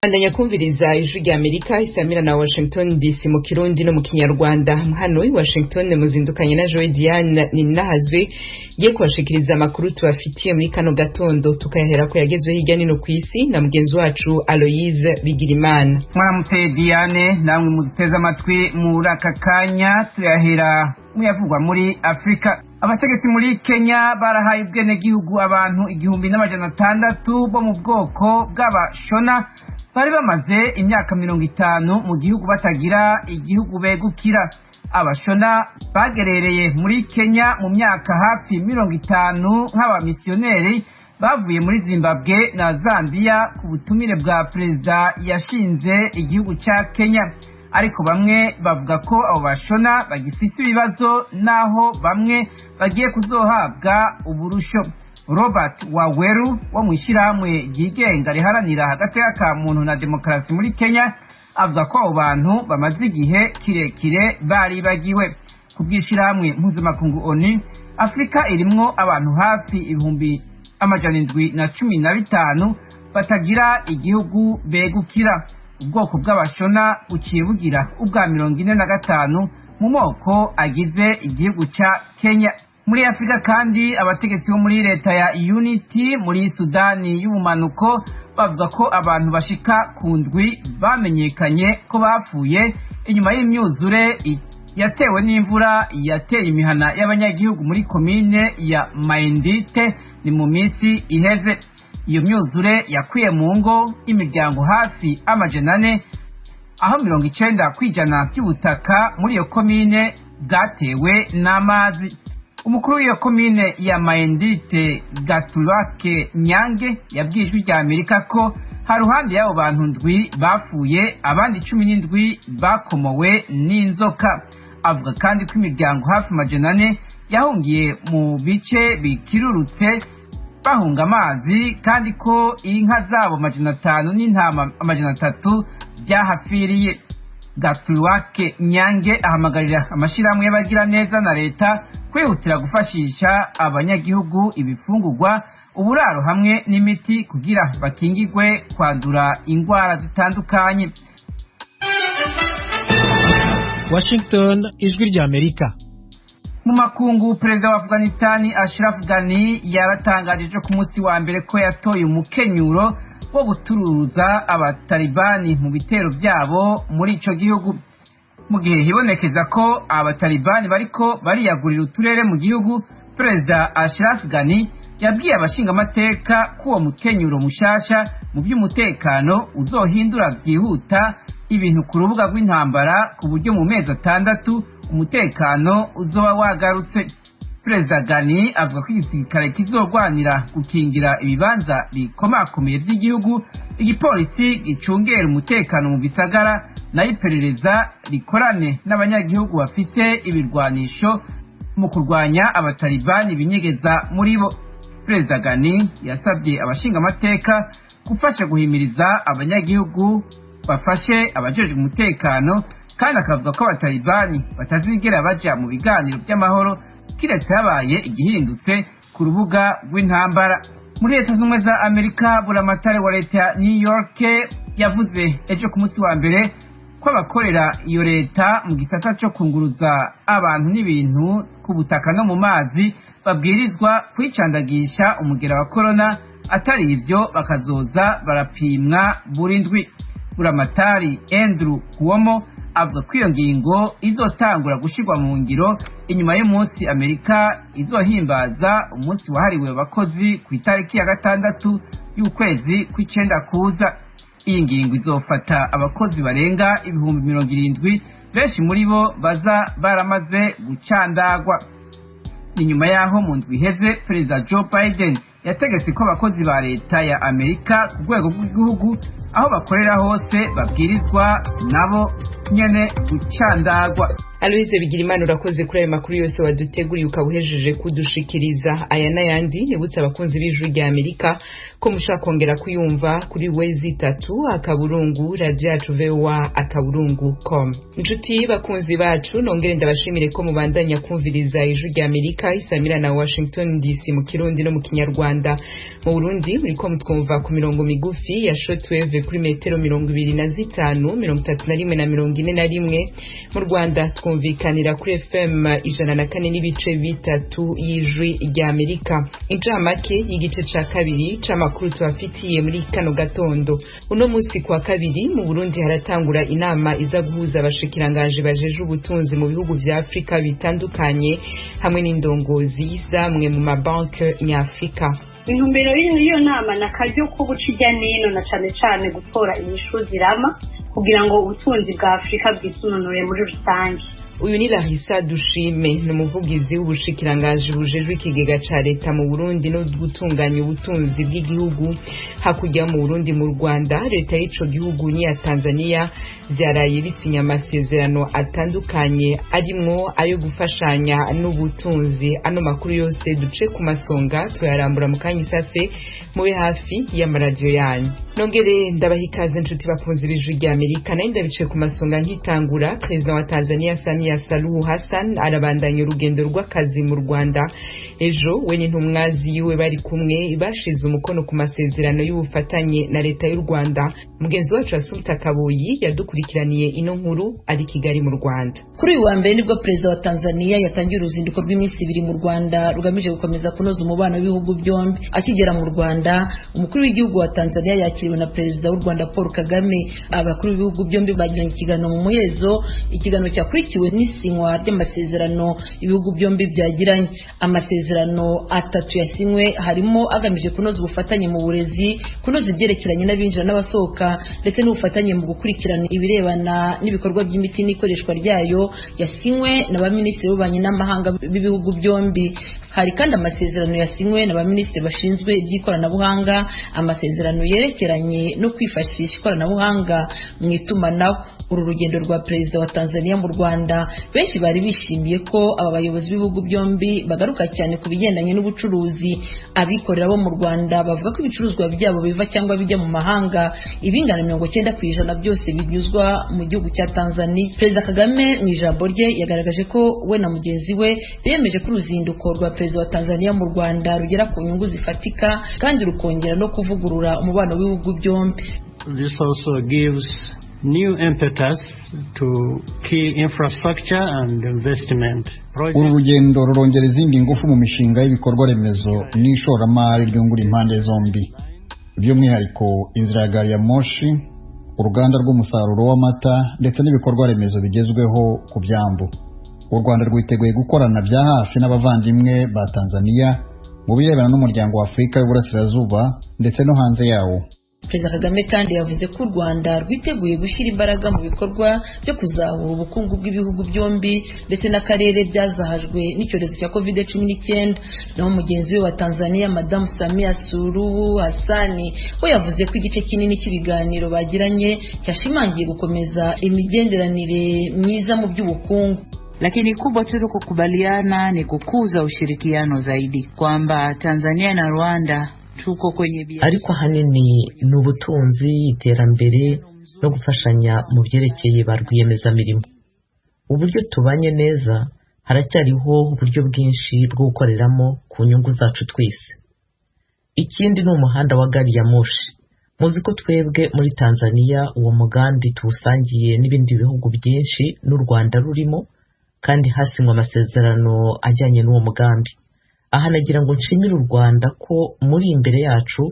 Bandanya kumviriza Ijwi rya Amerika isamira na Washington DC mu Kirundi no mu Kinyarwanda. Hano i Washington muzindukanye na Joy Diane Ninahazwe, ngiye kubashikiriza amakuru tubafitiye muri kano gatondo, tukayahera ko yagezwe hirya nino kw'isi na mugenzi wacu Aloise Bigirimana. Mwaramutse Diane, namwe muduteze amatwi muri aka kanya. Tuyahera muyavugwa muri Afurika. Abategetsi muri Kenya barahaye ubwenegihugu abantu 1600 bo mu bwoko bw'Abashona bari bamaze imyaka 50 mu gihugu batagira igihugu begukira. Abashona bagerereye muri Kenya mu myaka hafi 50 nk'abamisiyoneri bavuye muri Zimbabwe na Zambia ku butumire bwa perezida yashinze igihugu ca Kenya. Ariko bamwe bavuga ko abo Bashona bagifise ibibazo, naho bamwe bagiye kuzohabwa uburusho. Robert Waweru wo mw'ishirahamwe ryigenga riharanira agateka ka muntu na demokarasi muri Kenya avuga ko abo bantu bamaze igihe kirekire baribagiwe. Ku bw'ishirahamwe mpuzamakungu ONU, Afurika irimwo abantu hafi 715,000 batagira igihugu begukira. Ubwoko bw'Abashona buciye bugira ubwa 45 mu moko agize igihugu ca Kenya. Muri Afurika kandi, abategetsi bo muri leta ya Unity muri Sudani y'ubumanuko bavuga ko abantu bashika ku ndwi bamenyekanye ko bapfuye inyuma y'imyuzure yatewe n'imvura yateye imihana y'abanyagihugu muri komine ya Mayendite ni mu minsi iheze. Iyo myuzure yakwiye mu ngo imiryango hafi 400, aho 90% by'ubutaka muri iyo komine bwatewe n'amazi. Umukuru w'iyo komine ya Mayendite, Gatulake Nyange, yabwiye Ijwi rya Amerika ko haruhande y'abo bantu ndwi bapfuye, abandi 17 bakomowe n'inzoka. Avuga kandi ko imiryango hafi 400 yahungiye mu bice bikirurutse bahunga amazi, kandi ko inka zabo 500 n'intama 300 byahafiriye. Gatuwake Nyange ahamagarira amashirahamwe y'abagira neza na leta kwihutira gufashisha abanyagihugu ibifungurwa, uburaro hamwe n'imiti kugira bakingigwe kwandura ingwara zitandukanye. Washington, Ijwi rya Amerika. Mu makungu, perezida wa Afghanistan Ashraf Ghani yaratangaje ku munsi wa mbere ko yatoye umukenyuro wo guturuza Abatalibani mu bitero byabo muri ico gihugu, mu gihe hibonekeza ko Abatalibani bariko bariyagurira uturere mu gihugu. Perezida Ashraf Ghani yabwiye abashingamateka ko uwo mukenyuro mushasha mu by'umutekano uzohindura byihuta ibintu ku rubuga rw'intambara, ku buryo mu mezi 6 umutekano uzoba wagarutse. Perezida Gani avuga ko igisirikare kizogwanira gukingira ibibanza bikomakomeye by'igihugu, igipolisi gicungera umutekano mu bisagara, nayo iperereza rikorane n'abanyagihugu bafise ibirwanisho mu kurwanya Abatalibani binyegeza muri bo. Perezida Gani yasabye abashingamateka gufasha guhimiriza abanyagihugu bafashe abajejwe umutekano, kandi akavuga ko Abatalibani batazigera baja mu biganiro by'amahoro kiretse habaye igihindutse ku rubuga rw'intambara. Muri Leta Z'Ubumwe za Amerika, buramatare wa leta ya New York yavuze ejo ku munsi wa mbere ko abakorera iyo leta mu gisata cyo kunguruza abantu n'ibintu ku butaka no mu mazi babwirizwa kwicandagisha umugera wa korona, atari ivyo bakazoza barapimwa buri ndwi. Buramatari Andrew Cuomo avuga ko iyo ngingo izotangura gushirwa mu ngiro inyuma y'umunsi Amerika izohimbaza umunsi wahariwe abakozi ku itariki ya 6 y'ukwezi kw'icenda kuza. Iyi ngingo izofata abakozi barenga 70,000, benshi muri bo baza baramaze gucandagwa. Ni nyuma y'aho mu ndwi iheze perezida Joe Biden yategetse ko abakozi ba leta ya Amerika ku rwego rw'igihugu aho bakorera hose babwirizwa nabo nyene gucandagwa. Aloise Bigirimana, urakoze kuri ayo makuru yose waduteguriye ukaba uhejeje kudushikiriza. Aya n'ayandi, nibutse abakunzi b'Ijwi rya Amerika ko mushobora kongera kuyumva kuri www.radioyacuvoa.com. Inshuti bakunzi bacu, nongere ndabashimire ko mubandanya kumviriza Ijwi rya Amerika isamira na Washington DC mu Kirundi no mu Kinyarwanda. Mu Burundi muriko mutwumva ku mirongo migufi ya shortwave kuri metero 25, 31 na 41. Mu Rwanda twumvikanira kuri FM 104.3 y'Ijwi rya Amerika. Incamake y'igice ca kabiri c'amakuru tubafitiye muri kano gatondo: uno musi kwa kabiri mu Burundi haratangura inama iza guhuza abashikiranganji bajeje ubutunzi mu bihugu vya Afrika bitandukanye hamwe n'indongozi zamwe mu mabanke nyafrika. Intumbero y'iyo nama ni akaryo ko guca ijya n'ino, na cane cane gutora inyishu zirama kugira ngo ubutunzi bwa Afurika bwisununure muri rusange. Uyu ni Larissa Dushime, ni umuvugizi w'ubushikiranganji bujejwe ikigega ca leta mu Burundi no gutunganya ubutunzi bw'igihugu. Hakurya mu Burundi, mu Rwanda leta y'ico gihugu n'iya Tanzania vyaraye bisinya amasezerano atandukanye arimwo ayo gufashanya n'ubutunzi. Ano makuru yose duce ku masonga tuyarambura mu kanya isase, mube hafi y'amaradiyo yanyu. Nongere ndabaha ikaze, nshuti bakunzi b'Ijwi rya Amerika. Nayo ndabice ku masonga nkitangura: Perezida wa Tanzania Samia Suluhu Hassan arabandanya urugendo rw'akazi mu Rwanda. Ejo we n'intumwa ziwe bari kumwe bashize umukono ku masezerano y'ubufatanye na leta y'u Rwanda. Mugenzi wacu Assumpta Kaboyi yadukurikiraniye ino nkuru ari Kigali mu Rwanda. Kuri uyu wa mbere nibwo perezida wa Tanzania yatangiye uruzinduko rw'iminsi 2 mu Rwanda rugamije gukomeza kunoza umubano w'ibihugu byombi. Akigera mu Rwanda, umukuru w'igihugu wa Tanzania yakiriwe na perezida w'u Rwanda Paul Kagame. Abakuru b'ibihugu byombi bagiranye ikiganiro mu muhezo, ikiganiro cyakurikiwe n'isinywa ry'amasezerano ibihugu byombi byagiranye. Amasezerano atatu yasinywe harimo agamije kunoza ubufatanye mu burezi, kunoza ibyerekeranye n'abinjira n'abasohoka, ndetse n'ubufatanye mu gukurikirana ibirebana n'ibikorwa by'imiti n'ikoreshwa ryayo, yasinywe na ba minisitiri b'ububanyi n'amahanga b'ibihugu byombi. Hari kandi amasezerano yasinywe na ba minisitiri bashinzwe iby'ikoranabuhanga, amasezerano yerekeranye no kwifashisha ikoranabuhanga mu itumanaho. Uru rugendo rwa perezida wa Tanzania mu Rwanda, benshi bari bishimiye ko aba bayobozi b'ibihugu byombi bagaruka cyane ku bigendanye n'ubucuruzi. Abikorera bo mu Rwanda bavuga ko ibicuruzwa byabo biva cyangwa bijya mu mahanga, ibingana 90% byose binyuzwa mu gihugu cya Tanzania. Perezida Kagame mu ijambo rye yagaragaje ko we na mugenzi we biyemeje ko uruzinduko rwa perezida wa Tanzania mu Rwanda rugera ku nyungu zifatika kandi rukongera no kuvugurura umubano w'ibihugu byombi. This also gives new impetus to key infrastructure and investment. Uru rugendo rurongera izindi ngufu mu mishinga y'ibikorwa remezo n'ishoramari ryungura impande zombi, by'umwihariko inzira ya gari ya moshi, uruganda rw'umusaruro w'amata ndetse n'ibikorwa remezo bigezweho ku byambu. U Rwanda rwiteguye gukorana bya hafi n'abavandimwe ba Tanzania mu birebana n'Umuryango wa Afurika y'Uburasirazuba ndetse no hanze yawo. Perezida Kagame kandi yavuze ko u Rwanda rwiteguye gushyira imbaraga mu bikorwa byo kuzahura ubukungu bw'ibihugu byombi ndetse n'akarere byazahajwe n'icyorezo cya COVID-19. Naho mugenzi we wa Tanzania, Madamu Samia Suluhu Hassan, we yavuze ko igice kinini cy'ibiganiro bagiranye cyashimangiye gukomeza imigenderanire myiza mu by'ubukungu. Lakini kubwa tulikokubaliana ni kukuza ushirikiano zaidi, kwamba Tanzania na Rwanda tuko kwenye Ariko ahanini ni ubutunzi, iterambere no gufashanya mu byerekeye ba rwiyemezamirimo. Uburyo tubanye neza, haracyariho uburyo bwinshi bwo gukoreramo ku nyungu zacu twese. Ikindi ni umuhanda wa gari ya moshi. Muzi ko twebwe muri Tanzania uwo mugambi tuwusangiye n'ibindi bihugu byinshi n'u Rwanda rurimo, kandi hasinywe amasezerano ajyanye n'uwo mugambi. Aha nagira ngo nshimire u Rwanda ko muri imbere yacu,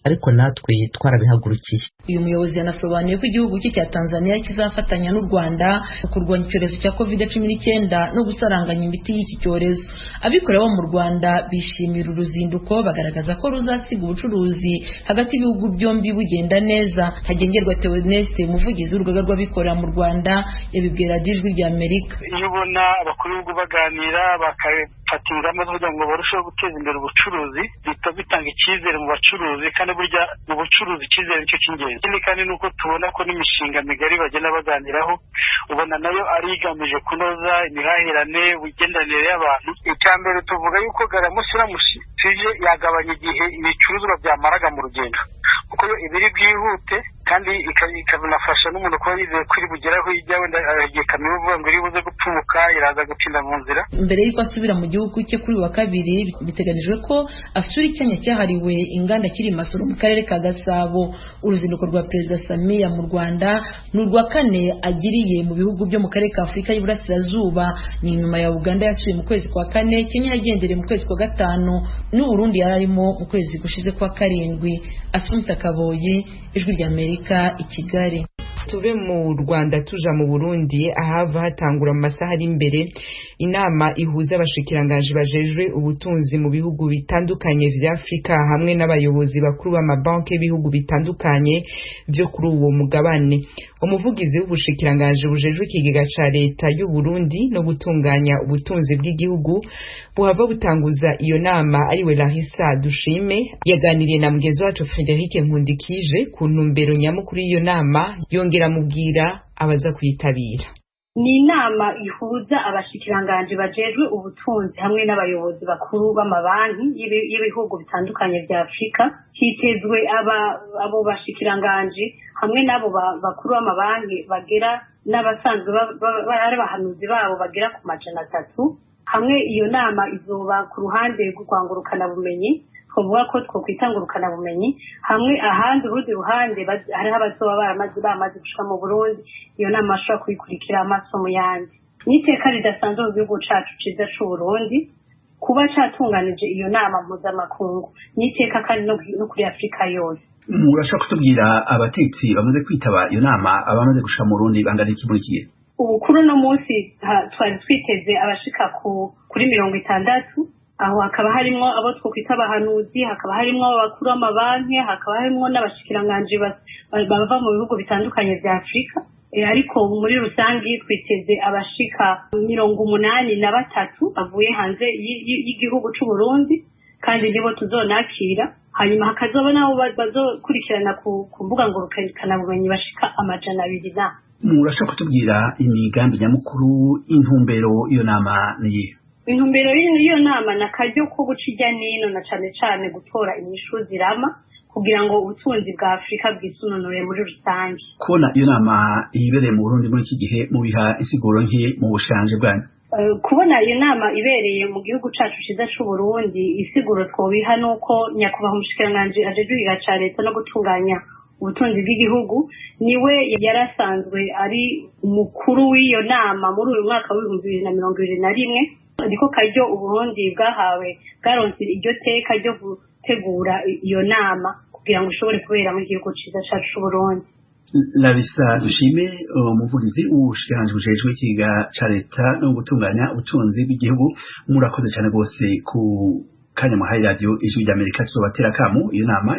ariko natwe twarabihagurukiye. Uyu muyobozi yanasobanuye ko igihugu cye cya Tanzania kizafatanya n'u Rwanda mu kurwanya icyorezo cya COVID-19 no gusaranganya imiti y'iki cyorezo. Abikorera bo mu Rwanda bishimira uruzinduko, bagaragaza ko ruzasiga ubucuruzi hagati y'ibihugu byombi bugenda neza. Hagengerwa Theoneste, umuvugizi w'urugaga rw'abikorera mu Rwanda, yabibwira Ijwi rya Amerika. Iyo ubona abakuru b'ibihugu baganira bakafata ingamba zo kugira ngo barusheho guteza imbere ubucuruzi, bihita bitanga icyizere mu bacuruzi, kandi burya mu bucuruzi icyizere nicyo cy'ingenzi. Ikindi kandi ni uko tubona ko n'imishinga migari bagenda baganiraho, ubona nayo ari igamije kunoza imihahirane, imigenderanire y'abantu. Icya mbere tuvuga yuko garamoshi iramutse yagabanya igihe ibicuruzwa byamaraga mu rugendo, kuko yo iba iri bwihute kandi ikanafasha n'umuntu kuba yizeye ko iri bugere aho ijya, wenda igihe kamyo ivuga ngo iri buze gupfumuka iraza gutinda mu nzira. Mbere y'uko asubira mu gihugu cye kuri uyu wa kabiri, biteganijwe ko asura icyanya cyahariwe inganda kiri i Masoro mu karere ka Gasabo. Uruzinduko rwa Perezida Samia mu Rwanda ni urwa kane agiriye mu bihugu byo mu karere ka Afurika y'Iburasirazuba. Ni nyuma ya Uganda yasuye mu kwezi kwa kane, Kenya yagendereye mu kwezi kwa gatanu, n'u Burundi yari arimo mu kwezi gushize kwa karindwi. Asumta Kaboyi, Ijwi ry'Amerika, i Kigali. Tuve mu Rwanda tuja mu Burundi, ahava hatangura mu masaha ari imbere inama ihuza abashikiranganji bajejwe ubutunzi mu bihugu bitandukanye vya Afrika hamwe n'abayobozi bakuru b'amabanki y'ibihugu bitandukanye vyo kuri uwo mugabane. Umuvugizi w'ubushikiranganji bujejwe ikigega ca leta y'u Burundi no gutunganya ubutunzi bw'igihugu buhava butanguza iyo nama, ariwe Larissa Dushime, yaganiriye na mugenzi wacu Frédéric Nkundikije ku ntumbero nyamukuru y'iyo nama, yongera amubwira abaza kuyitabira. Ni inama ihuza abashikiranganji bajejwe ubutunzi hamwe n'abayobozi bakuru b'amabanki y'ibihugu bitandukanye vya Afrika. Hitezwe abo bashikiranganji hamwe n'abo bakuru b'amabanki bagera n'abasanzwe ari abahanuzi babo bagera ku 300. Hamwe iyo nama izoba ku ruhande rw'urwangurukanabumenyi, twavuga ko twokwita ngurukanabumenyi, hamwe ahandi urundi ruhande hariho abazoba bamaze gushika mu Burundi. Iyo nama bashobora kuyikurikira amaso mu yandi. Ni iteka ridasanzwe mu gihugu cacu ciza c'Uburundi kuba catunganije iyo nama mpuzamakungu, ni iteka kandi no kuri Afrika yose. Murashobora kutubwira abatetsi bamaze kwitaba iyo nama, abamaze gushika mu Burundi bangana iki muri iki gihe? Ubu kuri uno munsi twari twiteze abashika kuri 60. Aho hakaba harimwo abo twokwita abahanuzi, hakaba harimwo abakuru b'amabanki, hakaba harimwo n'abashikiranganji bava mu bihugu bitandukanye vya Afrika. Ariko muri rusangi twiteze abashika 83 bavuye hanze y'igihugu c'u Burundi, kandi nibo tuzonakira. Hanyuma hakazoba nabo bazokurikirana ku mbuga ngurukanabumenyi bashika 200 na. Murashobora kutubwira imigambi nyamukuru, intumbero iyo nama niyihe? Intumbero y'iyo nama ni akaryo ko guca ijya n'ino na cane cane gutora inyishu zirama kugira ngo ubutunzi bwa Afrika bwisununure muri rusange. Kubona iyo nama ibereye mu Burundi muri iki gihe mubiha insiguro nke mu bushanje bwanyu? Kubona iyo nama ibereye mu gihugu cacu ciza c'u Burundi, isiguro twobiha nuko nyakubahwa umushikiranganji ajejwe ikigega ca leta no gutunganya ubutunzi bw'igihugu niwe yarasanzwe ari umukuru w'iyo nama muri uyu mwaka w'2021. Niko karyo Uburundi bwahawe, bwaronse iryo teka ryo gutegura iyo nama kugira ngo ishobore kubera mu gihugu ciza cacu c'Uburundi. Larissa Dushime, umuvugizi w'ubushikiranganji bujejwe ikigega ca leta no gutunganya ubutunzi bw'igihugu, murakoze cane rwose ku kanya muhaye radiyo Ijwi ry'Amerika. Tuzobatera akamu iyo nama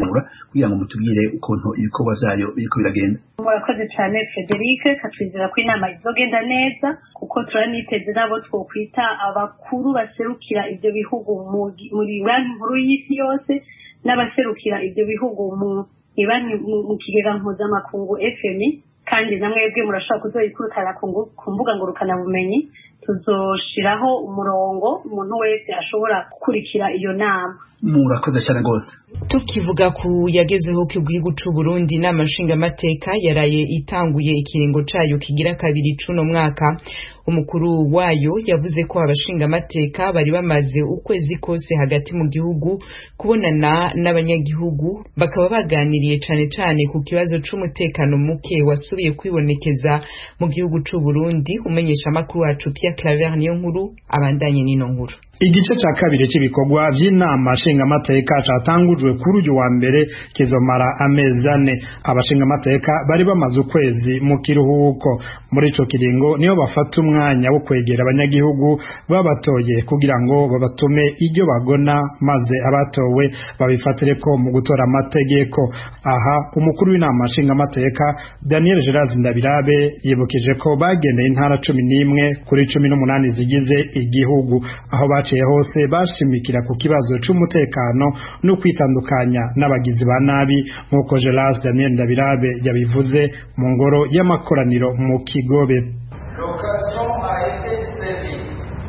kugira ngo mutubwire ukuntu ibikorwa vyayo biriko biragenda. Murakoze cane Frederic, katwizera ko inama izogenda neza, kuko turaniteze n'abo twokwita abakuru baserukira ivyo bihugu muri banki nkuru y'isi yose, n'abaserukira ivyo bihugu mu kigega mpuzamakungu FMI. Kandi namwebwe murashobora kuzoyikurikirana ku mbuga ngurukanabumenyi. Tuzoshiraho umurongo umuntu wese ashobora gukurikira iyo nama. Murakoze cyane rwose. Tukivuga ku yagezeho ku gihugu c'u Burundi, inama nshingamateka yaraye itanguye ikiringo cayo kigira kabiri c'uno mwaka. Umukuru wayo yavuze ko abashingamateka bari bamaze ukwezi kose hagati mu gihugu kubonana n'abanyagihugu, bakaba baganiriye cane cane ku kibazo c'umutekano muke wasubiye kwibonekeza mu gihugu c'u Burundi. Umenyesha makuru wacu Pierre Claver niyo nkuru abandanye n'ino nkuru. Igice ca kabiri c'ibikorwa vy'inama nshingamateka catangujwe kuri uyu wa mbere kizomara amezi 4. Abashingamateka bari bamaze ukwezi mu kiruhuko. Muri ico kiringo niyo bafata umwanya n'umwanya wo kwegera abanyagihugu babatoye kugira ngo babatume iryo bagona, maze abatowe babifatire ko mu gutora amategeko. Aha umukuru w'inama nshingamateka Daniel Gerard Ndabirabe yibukije ko bagendeye intara 11 kuri 18 zigize igihugu, aho baciye hose bashimikira ku kibazo c'umutekano no kwitandukanya n'abagizi ba nabi, nk'uko Gerard Daniel Ndabirabe yabivuze mu ngoro y'amakoraniro mu Kigobe. L'occasion a été saisie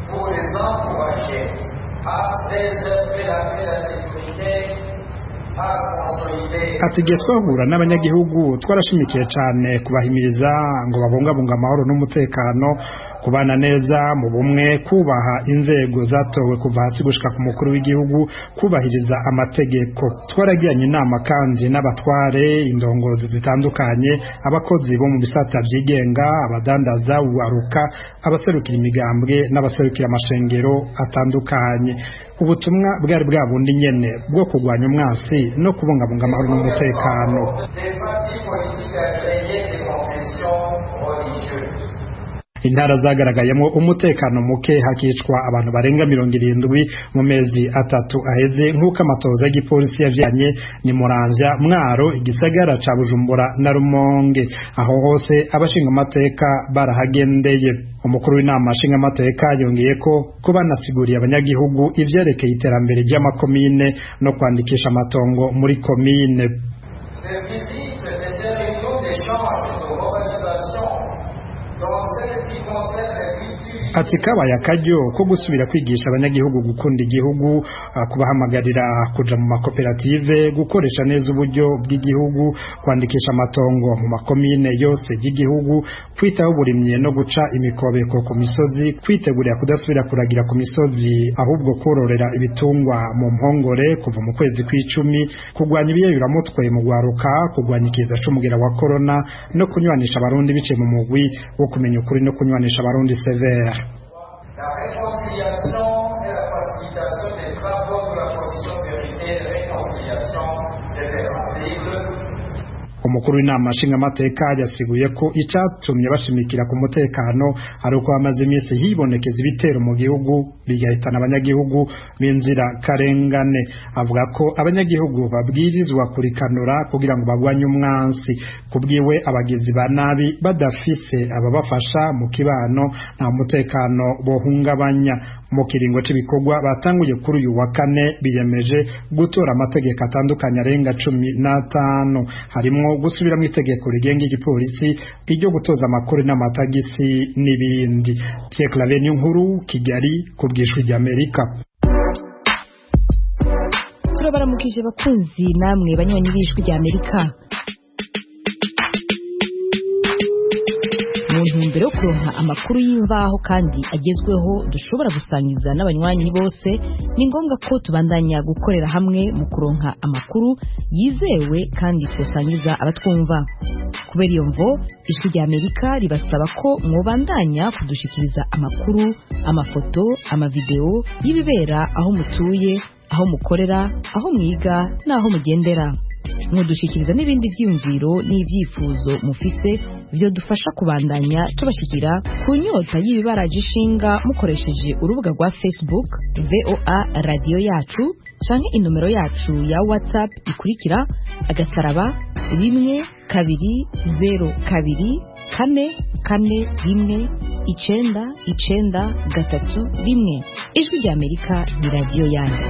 pour les encourager à préserver la paix et la sécurité. Ati igihe twahura n'abanyagihugu twarashimikiye cyane kubahimiriza ngo babungabunga amahoro n'umutekano, kubana neza mu bumwe, kubaha inzego zatowe kuva hasi gushika ku mukuru w'igihugu, kubahiriza amategeko. Twaragiranye inama kandi n'abatware, indongozi zitandukanye, abakozi bo mu bisata byigenga, abadandaza, uwaruka, abaserukira imigambwe n'abaserukira amashengero atandukanye. Ubutumwa bwari bwa bundi nyene bwo kurwanya umwansi no kubungabunga amahoro n'umutekano. Intara zagaragayemo umutekano muke hakicwa abantu barenga 70 mu mezi 3 aheze, nk'uko amatoza y'igipolisi yavyanye ni Muramvya, Mwaro, igisagara ca Bujumbura na Rumonge. Aho hose abashingamateka barahagendeye. Umukuru w'inama nshingamateka yongeye ko banasiguriye abanyagihugu ivyerekeye iterambere ry'amakomine no kwandikisha amatongo muri komine. Ati kabaye akaryo ko gusubira kwigisha abanyagihugu gukunda igihugu, kubahamagarira kuja mu makoperative, gukoresha neza uburyo bw'igihugu, kwandikisha amatongo mu makomine yose y'igihugu, kwitaho uburimyi no guca imikobeko ku misozi, kwitegurira kudasubira kuragira ku misozi ahubwo kororera ibitungwa mu mpongore kuva mu kwezi kw'icumi, kurwanya ibiyayuramutwe mu gwaruka, kurwanya ikiza c'umugera wa corona no kunywanisha abarundi biciye mu mugwi wo kumenya ukuri no kunywanisha abarundi severe. La réconciliation et la facilitation des travaux de la commission vérité et réconciliation c'est Umukuru w'inama nshingamateka yasiguye ko icatumye bashimikira ku mutekano ari uko hamaze iminsi hibonekeza ibitero mu gihugu bigahitana abanyagihugu b'inzira karengane. Avuga ko abanyagihugu babwirizwa kurikanura kugira ngo bagwanye umwansi. Kubwiwe abagizi ba nabi badafise ababafasha mu kibano nta mutekano bohungabanya. Mu kiringo c'ibikorwa batanguye kuri uyu wa kane biyemeje gutora amategeko atandukanye arenga 15, harimwo gusubira mu itegeko rigenga igipolisi, iryo gutoza amakuru n'amatagisi n'ibindi. Pierre Claver Niyonkuru, Kigali, ku bw'Ijwi ry'Amerika. Turabaramukije bakunzi namwe banywanyi b'Ijwi ry'Amerika. Mu ntumbero yo kuronka amakuru y'imvaho kandi agezweho dushobora gusangiza n'abanywanyi bose, ni ngombwa ko tubandanya gukorera hamwe mu kuronka amakuru yizewe kandi twosangiza abatwumva. Kubera iyo mvo, Ijwi ry'Amerika ribasaba ko mwobandanya kudushikiriza amakuru, amafoto, amavideo y'ibibera aho mutuye, aho mukorera, aho mwiga n'aho mugendera. Mwodushikiriza n'ibindi vyiyumviro n'ivyifuzo mufise vyodufasha kubandanya tubashikira ku nyota y'ibibaraje ishinga mukoresheje urubuga rwa Facebook VOA radio yacu canke inomero yacu ya WhatsApp ikurikira agasaraba 1 2 0 2 4 4 1 9 9 3 1. Ijwi ry'Amerika ni radiyo yanyu.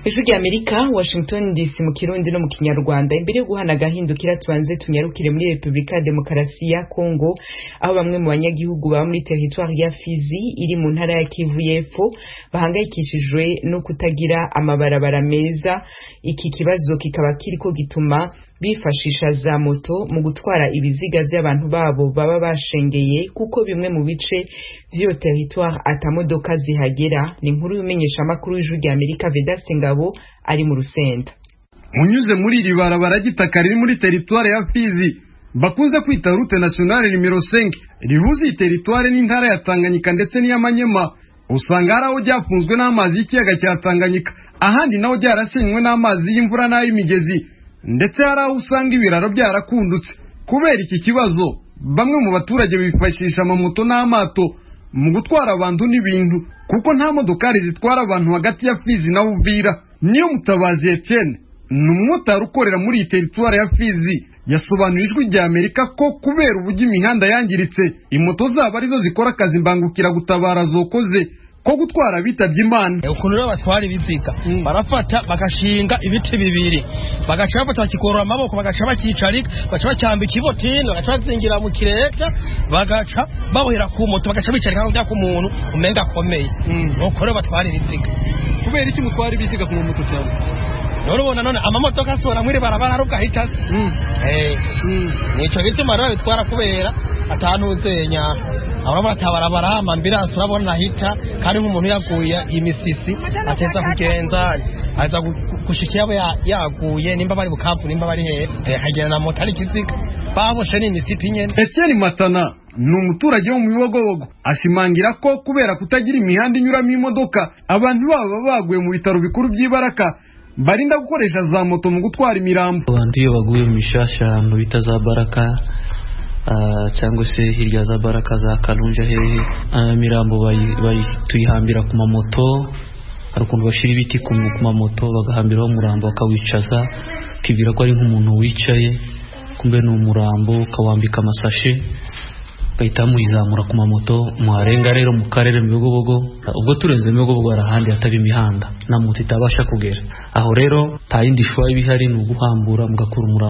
Ijwi ry'Amerika, Washington DC, mu Kirundi no mu Kinyarwanda. Imbere yo guhana agahindukira tubanze tunyarukire muri Republika ya Demokarasi ya Kongo, aho bamwe mu banyagihugu baba muri territoire ya Fizi iri mu ntara ya Kivu y'Epfo bahangayikishijwe no kutagira amabarabara meza. Iki kibazo kikaba kiriko gituma bifashisha za moto mu gutwara ibiziga vy'abantu babo baba bashengeye, kuko bimwe mu bice vy'iyo territoire atamodoka zihagera. Ni inkuru y'umenyesha makuru y'Ijwi ry'Amerika Vedaste Ngabo ari mu Rusenda. Unyuze muri iri barabara ry'itaka riri muri teritware ya Fizi bakunze kwita route nationale nimero 5 rihuza iyi teritware n'intara ya Tanganyika ndetse n'iy'Amanyema, Usanga hari aho ryafunzwe n'amazi y'ikiyaga cya Tanganyika, ahandi naho ryarasenywe n'amazi y'imvura n'ay'imigezi, ndetse hari aho usanga ibiraro byarakundutse. Kubera iki kibazo, bamwe mu baturage bifashisha amamoto n'amato mu gutwara abantu n'ibintu, kuko nta modokari zitwara abantu hagati ya Fizi na Uvira. Niyo Mutabazi Etienne ni umumotari ukorera muri iyi teritwari ya Fizi, yasobanuye Ijwi rya Amerika ko kubera uburyo imihanda yangiritse, imoto zabo arizo zikora akazi mbangukiragutabara zokoze ko gutwara abitabye Imana. Ukuntu rero batwara ibiziga, barafata bagashinga ibiti bibiri, bagaca bafata bakikorora amaboko, bagaca bakicarika, bagaca bacyambika ibotini, bagaca bazingira mu kireta, bagaca babohera ku moto, bagaca bicarika nko ku muntu umenga akomeye. Nuko rero batwara ibiziga. Kubera iki mutwara ibiziga ku moto cyane? None ubona none amamodoka asohora muri barabara arubwo ahita, nico gituma rero bitwara, kubera atanuzenya urabona atabarabara amambirasi urabona ahita, kandi nk'umuntu yaguye imisisi ateza kugenza aza gushika yabo yaguye, nimba bari Bukavu, nimba bari hehe, akagenda na moto ari ikiziga baboshe n'imisipi nyene. Etienne Matana ni umuturage wo mu Bibogobogo, ashimangira ko kubera kutagira imihanda inyuramo imodoka, abantu baba baguye mu bitaro bikuru by'Ibaraka barinda gukoresha za moto mu gutwara imirambo. Abantu iyo baguye mu mishasha ahantu bita za Baraka, cyangwa se hirya za Baraka za Karunja hehe, imirambo tuyihambira ku mamoto. Hari ukuntu bashyira ibiti ku mamoto bagahambiraho umurambo, bakawicaza, ukibwira ko ari nk'umuntu wicaye, kumbe ni umurambo, ukawambika amasashe, ugahita muyizamura ku mamoto. Muharenga rero mu karere mu Bibogobogo, ubwo turenze mu Bibogobogo hari ahandi hataba imihanda na moto itabasha kugera aho. Rero nta yindi shwa iba ihari, ni uguhambura mugakura umurambo.